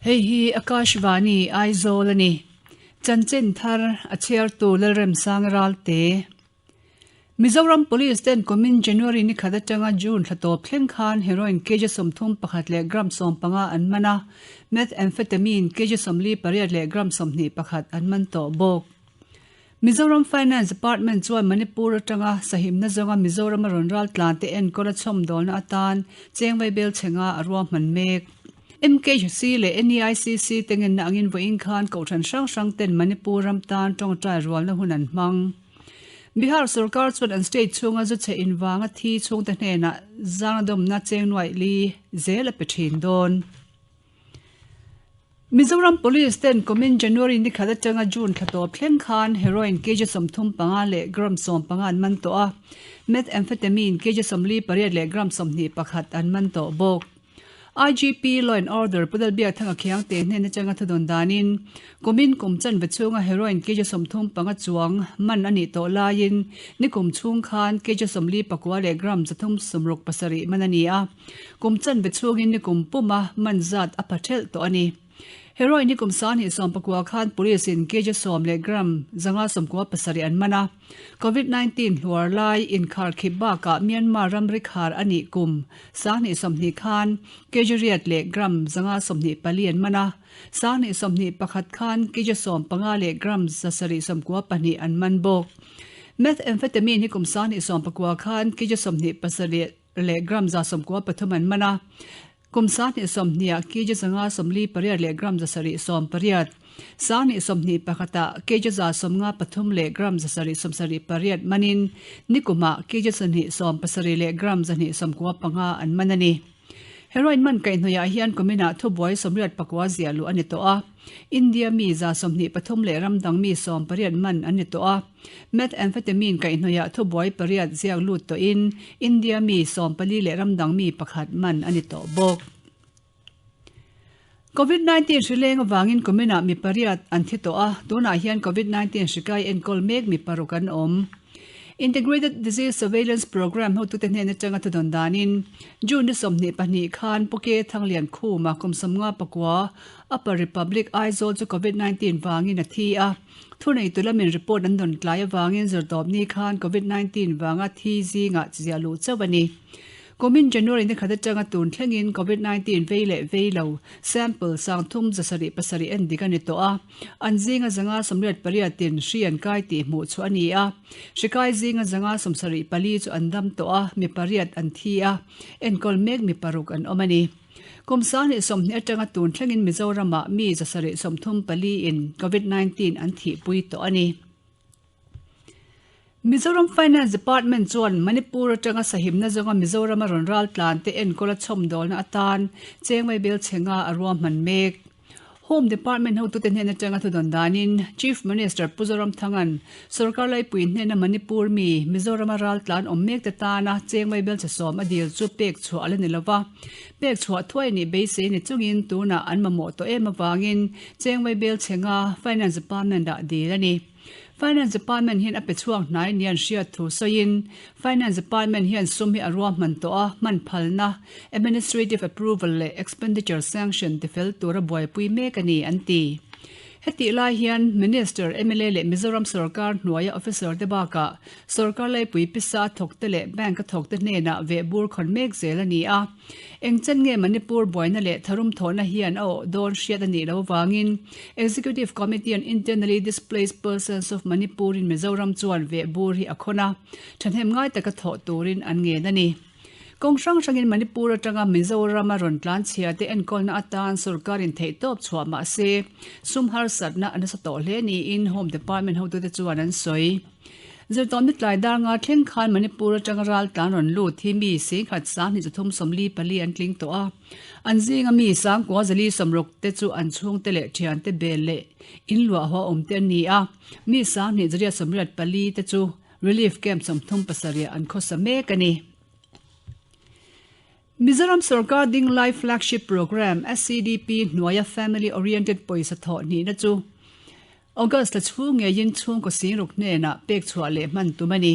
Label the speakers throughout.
Speaker 1: Hei hi Akashvani, Aizawl a ni. Chanchin thar a chhiartu Lalremsanga Ralte. Mizoram Police ten kumin January ni khat atanga June thla tawp thleng khan heroin kg 31 leh gram 15 an man a, methamphetamine kg 48 leh gram 21 an man tawh bawk. Mizoram Finance Department chuan Manipur atanga sahimna zawnga Mizoram a rawn ral tlan te enkawl a chhawmdawlna atan cheng vaibel chhenga a ruahman mek. MKHC leh NEICC te ngenna angin vawiin khan kohhran hrang hrang ten Manipur ram tan tawngtai rualna hun an hmang. Bihar sorkar chuan an state chhunga zu chhe invanga thi chhungte hnenah zangadawmna cheng nuaih li zel a pe thin dawn. Mizoram Police ten kumin January ni khat atanga June thla tawp thleng khan heroin kg 35 leh gram 15 an man tawh a, methamphetamine kg 48 leh gram 21 an man tawh bawk. IGP Law and Order Pu Lalbiakthanga Khiangte hnen atanga thudawn danin kumin kum chanve chhunga heroin kg 35 chuang man a nih tawh laiin nikum chhung khan kg 44 leh gram 367 man a ni a. Kum chanve chhungin nikum puma man zat a pha thelh tawh a ni. Heroin hi kum sanghnih sawmpakua khan police in kg sawm leh gram zanga sawmkua pasarih an man a. Covid 19 hluar lai inkhar khip bakah Myanmar ramri khar a nih kum sanghnih sawmhnih khan kg riat leh gram zanga sawmhnih pali an man a. Sanghnih sawmhnih pakhat khan kg sawm panga leh gram zasarih sawmkua pahnih an man bawk. Methamphetamine hi kum sanghnih sawmpakua khan kg sawmhnih pasarih leh gram 113 an man a, kum 2020 ah kg 158 leh gram 778, 2021 ah kg 153 leh gram 778 manin nikumah kg 270 leh gram 295 an man a ni. Heroin man kaihhnawihah hian kuminah thubuai 84 ziah luh a ni tawh a, India mi 23 leh ram dang mi 18 man an ni tawh a. Methamphetamine kaihhnawihah thubuai pariat ziak lut tawhin India mi 14 leh ram dang mi pakhat man a ni tawh bawk. Covid 19 hri leng avangin kuminah mi pariat an thi tawh a, tunah hian Covid 19 hri kai enkawl mek mi paruk an awm. Integrated Disease Surveillance Programme hotute hnen atanga thudawn danin June ni 22 khan Pu Ke Thanglian Khuma kum 54 Upper Republic Aizawl chu Covid 19 vangin a thi a. Thuneitu lamin report an dawn tlai avangin zirtawpni khan Covid 19 vanga thi zingah ziah luh chauh a ni. Kumin January ni khat atanga tun thlengin Covid 19 vei leh vei lo sample sangthum zasarih pasarih en dik a ni tawh a, an zinga zanga sawmriat pariatin hri an kai tih hmuh chhuah a ni a. Hri kai zinga zanga sawmsarih pali chu an dam tawh a, mi pariat an thi a, enkawl mek mi paruk an awm a ni. Kum sanghnih sawmhnih atanga tun thlengin Mizoramah mi zasarih sawmthum pali in Covid 19 an thihpui tawh a ni. Mizoram Finance Department chuan Manipur atanga sahimna zawnga Mizoram a rawn ral tlan te enkawl a chhawmdawlna atan cheng vaibel chhenga a ruahman mek. Home Department hotute hnen atanga thudawn danin Chief Minister Pu Zoramthanga'n sorkar laipui hnena Manipur mi Mizoram a ral tlan awm mek te tana cheng vaibel chhe sawm a dil chu pek chhuah a la ni lova. Pek chhuah thuai nih beisei ni chungin tunah an mamawh tawh em avangin cheng vaibel chhenga Finance Department ah dil a ni. Finance Department hian a pe chhuak hnai ni an hriat thu sawiin, Finance Department hian sum hi a ruahman tawh a, hman phalna, administrative approval leh expenditure sanction tifel tura buaipui mek a ni, an ti. Hetih lai hian Minister, mla leh Mizoram sorkar hnuaia officer te bakah sorkar laipui pisa a thawkte leh bank a thawkte hnenah vehbur khawn mek zel a ni a. Eng chen nge Manipur buaina leh tharum thawhna hian a awh dawn hriat a nih loh avangin Executive Committee on Internally Displaced Persons of Manipur in Mizoram chuan vehbur hi a khawn a, thahnem ngai taka thawh turin an ngen a ni. Kawng hrang hrangin Manipur atanga Mizoram a rawn tlan chhia te enkawlna atan sorkarin theihtawp chhuah mah se sum harsatna a nasa tawh hle niin Home Department hotute chuan an sawi. Zirtawmni tlai dar nga thleng khan Manipur atanga ral tlan rawn lut hi mi singkhat sanghnih chathum sawmli pali an tling tawh a. An zinga mi sangkua zali sawmruk te chu an chhungte leh thiante bel leh in luah haw awm te an ni a. Mi sanghnih zariat sawmriat pali te chu relief camp sawmthum pasarih an khawsa mek a ni. Mizoram sorkar dinglai flagship programme SEDP hnuaia family oriented pawisa thawh hnihna chu August thla chhung ngeiin chhungkaw singruk hnenah pek chhuah leh hman tum a ni.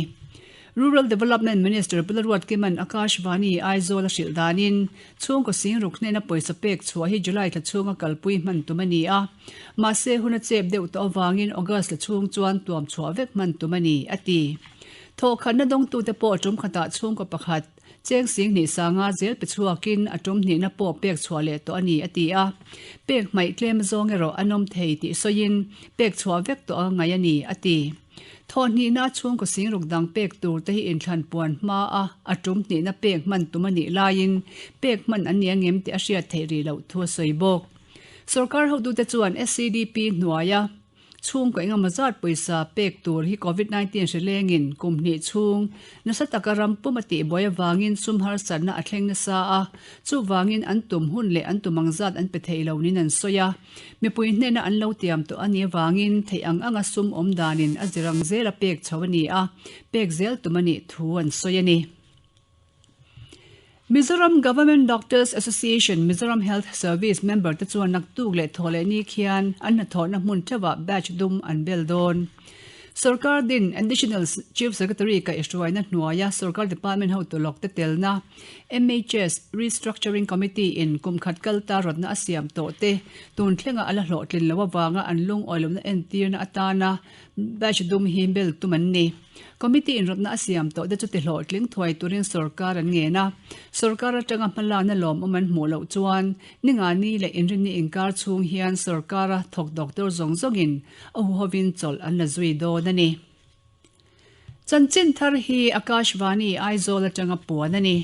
Speaker 1: Rural Development Minister Pu Laruatkima'n Akashvani Aizawl a hrilh danin, chhungkaw singruk hnena pawisa pek chhuah hi July thla chhunga kalpui hman tum a ni a. Mahse, hun a chep deuh tawh avangin August thla chhung chuan tuam chhuah vek hman tum a ni, a ti. Thawhkhatna dawngtute pawh tum khatah chhungkaw pakhat, cheng singhnih sanga zel pe chhuakin a tum hnihna pawh pek chhuah leh tawh a ni, a ti a. Pek hmaih tlem zawng erawh an awm thei tih sawiin, pek chhuah vek tawh a ngaih a ni, a ti. Thawhhnihna chhungkaw singruk dang pek tur te hi inthlan puan hma a a tum hnihna pek hman tum a nih laiin pek hman an ni angem tih a hriat theih rih loh thu a sawi bawk. Sorkar hotute chuan SCDP hnuaia chhungkaw engemaw zat pawisa pek tur hi Covid 19 hri lengin kum hnih chhung nasa taka ram pum a tihbuai avangin sum harsatna a thleng nasa a, chuvangin an tum hun leh an tum ang zat an pe thei lo niin an sawi a. Mipui hnena an lo tiam tawh a nih avangin theih ang anga sum awm danin a zir ang zela pek chho a ni a, pek zel tum a nih thu an sawi a ni. Mizoram Government Doctors Association Mizoram Health Service member te chuan naktuk leh thawh leh ni khian an hnathawhna hmun theuhah batch dum an bel dawn. Sorkar din Additional Chief Secretary kaihhruaina hnuaia sorkar department hotu lawk te telna MHS Restructuring Committee in kum khat kal ta rawtna a siam tawh te tun thlenga a la hlawhtlin loh avanga an lungawi lohna entirna atana batch dum hi bel tum an ni. Committee in rawtna a siam tawh te chu ti hlawhtling thuai turin sorkar an ngen a, sorkar atanga hmalakna lawmawm an hmuh loh chuan Ningani leh Inrinni inkar chhung hian sorkara thawk doctor zawng zawngin a huhovin chawlh an la zui dawn a ni. Chanchin thar hi Akashvani Aizawl atanga puan a ni.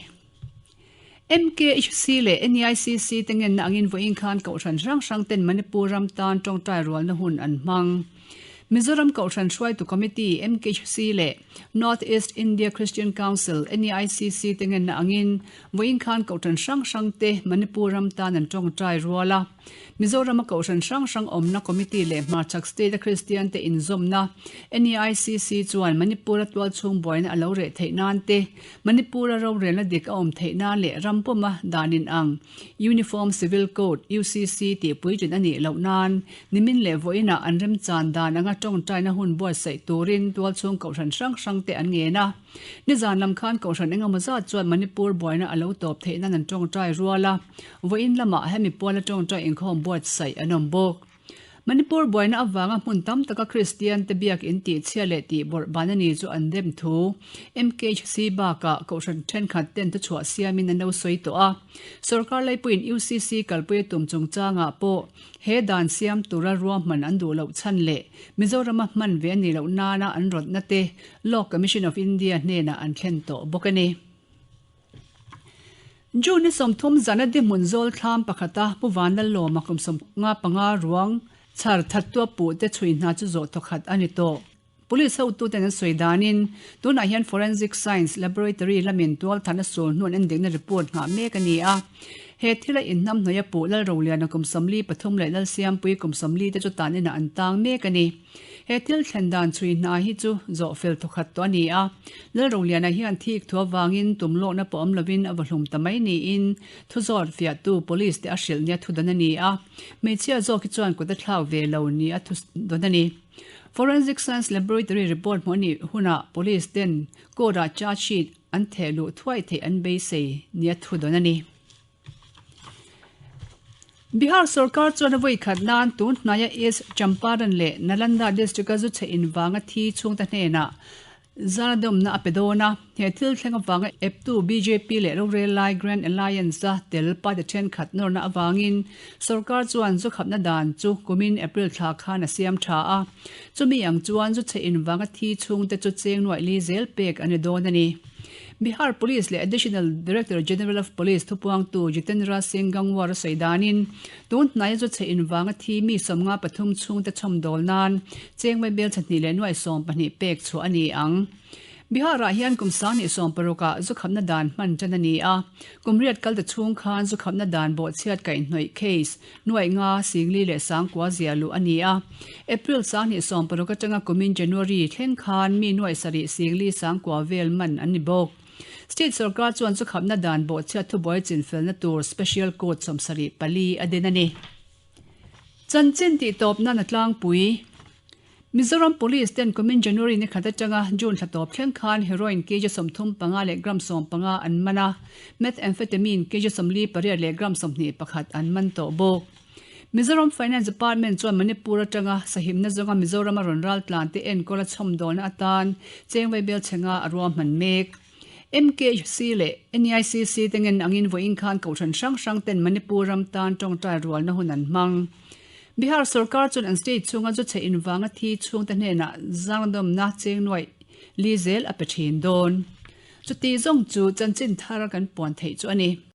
Speaker 1: MKHC leh NEICC te ngenna angin vawiin khan Kohhran hrang hrang ten Manipur ram tan tawngtai rualna hun an hmang. Mizoram Kohhran Hruaitu Committee, MKHC, leh North East India Christian Council, NEICC, te ngenna angin vawiin khan Kohhran hrang hrang te Manipur ram tan an tawngtai rual a. Mizorama Kohhran hrang hrang awmna Committee leh Hmarchhak State a Kristian te inzawmna NEICC chuan Manipur-a tualchhung buaina a lo reh theih nan te, Manipur-a rorelna dik a awm theih nan leh ram puma dan inang Uniform Civil Code, UCC, tih puitlin a nih loh nan nimin leh vawiinah an remchan dan anga tawngtaina hun buatsaih turin tualchhung kohhran hrang hrang te an ngen a. Nizan lam khan kohhran engemaw zat chuan Manipur buaina a lo tawp theih nan an tawngtai rual a, vawiin lamah hemi puala tawngtai inkhawm buatsaih an awm bawk. Manipur buaina avanga hmun tam taka Kristian te biak in tih chhia leh tih bawrh ban a ni chu an dem thu MKHC bakah kohhran thenkhat ten thuchhuah siamin an lo sawi tawh a. Sorkar laipuiin UCC kalpui a tum chungchangah pawh he dan siam tura ruahman an duh loh chhan leh Mizorama hman ve a nih loh nana an rawtna te Law Commission of India hnenah an thlen tawh bawk a ni. June ni 30 zana dihmun zawl thlam pakhata Pu Vanlallawma kum 55 ruang chhar thattua puh te chhui hna chu zawh thawkhat a ni tawh. Police hotuten an sawi danin tunah hian Forensic Science Laboratory lamin tualthahna sul hnu an endikna report nghah mek a ni a. He thila inhnamhnawih a puh Lalroliana kum 43 leh Lalsiampuii kum 40 te chu tan inah an tang mek a ni. He thil thlen dan chhui hna hi chu zawh fel thawkhat tawh a ni a, Lalroliana hian thik thu avangin tum lawkna pawh awm lovin a vaw hlum ta mai niin thu zawt fiahtu Police te a hrilh nia thu dawn a ni a, hmeichhia zawk hi chuan kut a thlak ve lo nia thu dawn a ni. Forensic Science Laboratory report hmuh a nih hunah Police ten court-ah charge sheet an theh luh thuai theih an beisei nia thu dawn a ni. Bihar sorkar chuan a vawi khat nan tun hnaia East Champaran leh Nalanda district-a zu chhe invanga thi chhungte hnenah zanadawmna a pe dawn a. He thil thleng avanga eptu bjp leh rorel lai Grand Alliance-a tel party thenkhat nawrna avangin sorkar chuan zu khapna dan chu kumin April thla khan a siam tha a. Chumi ang chuan zu chhe invanga thi chhungte chu cheng nuaih li zel pek an ni dawn a ni. Bihar Police leh Additional Director General of Police thupuangtu Jitendra Singh Gangwar a sawi danin, tun hnaia zu chhe invanga thi mi 53 chhungte chhawmdawl nan cheng mai bel chhahnih leh nuai 12 pek chhuah a ni ang. Bihar-ah hian kum 2016 ah zu khapna dan hman tan a ni a, kum riat kal ta chhung khan zu khapna dan bawhchhiat kaihhnawih case nuai nga singli leh sangkua ziah luh a ni a. April 2016 atanga kumin January thleng khan mi nuai sarih singli sangkua vel man an ni bawk. State sorkar chuan chu khapna dan bawhchhiat thubuai chinfelna tur Special Court 74 a din a ni. Chanchin tihtawp nan a tlangpui. Mizoram Police ten kumin January ni khat atanga June thla tawp thleng khan heroin kg 35 leh gram 15 an man a, methamphetamine kg 48 leh gram 21 an man tawh bawk. Mizoram Finance Department chuan Manipur atanga sahimna zawnga Mizorama rawn ral tlan te enkawl a chhawmdawlna atan cheng vaibel chhenga a ruahman mek. MKHC leh NEICC te ngen angin vawiin khan kohhran hrang hrang ten Manipur ram tan tawngtai rualna hun an hmang. Bihar sorkar chuan an state chhunga zu chhe invanga thi chhungte hnenah zangdawmna cheng nuaih li zel a pe thin dawn. Chuti zawng chu chanchin thar kan puan theih chu a ni.